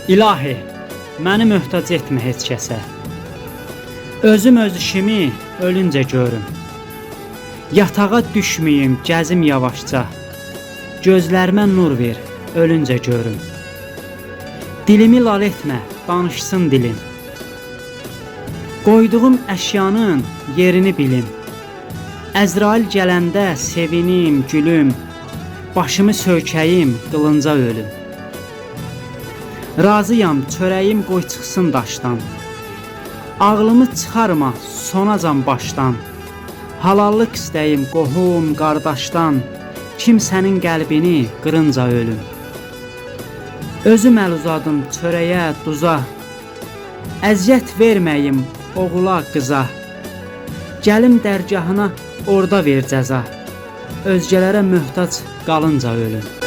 İlahi, məni möhtac etmə heç kəsə. Özüm öz işimi ölüncə görüm. Yatağa düşməyim, gəzim yavaşca. Gözlərimə nur ver, ölüncə görüm. Dilimi lal etmə, danışsın dilim. Qoyduğum əşyanın yerini bilim. Əzrail gələndə sevinim, gülüm. Başımı söykəyim, qılınca ölüm. Razıyam, çörəyim qoy çıxsın daşdan. Ağlımı çıxarma sonacan başdan. Halallıq istəyim qohum, qardaşdan. Kimsənin qəlbini qırınca ölüm. Özüm əl uzadım çörəyə, duza. Əziyyət verməyim oğula, qıza. Gəlim dərgahına, orada ver cəza. Özgələrə möhtac qalınca ölüm.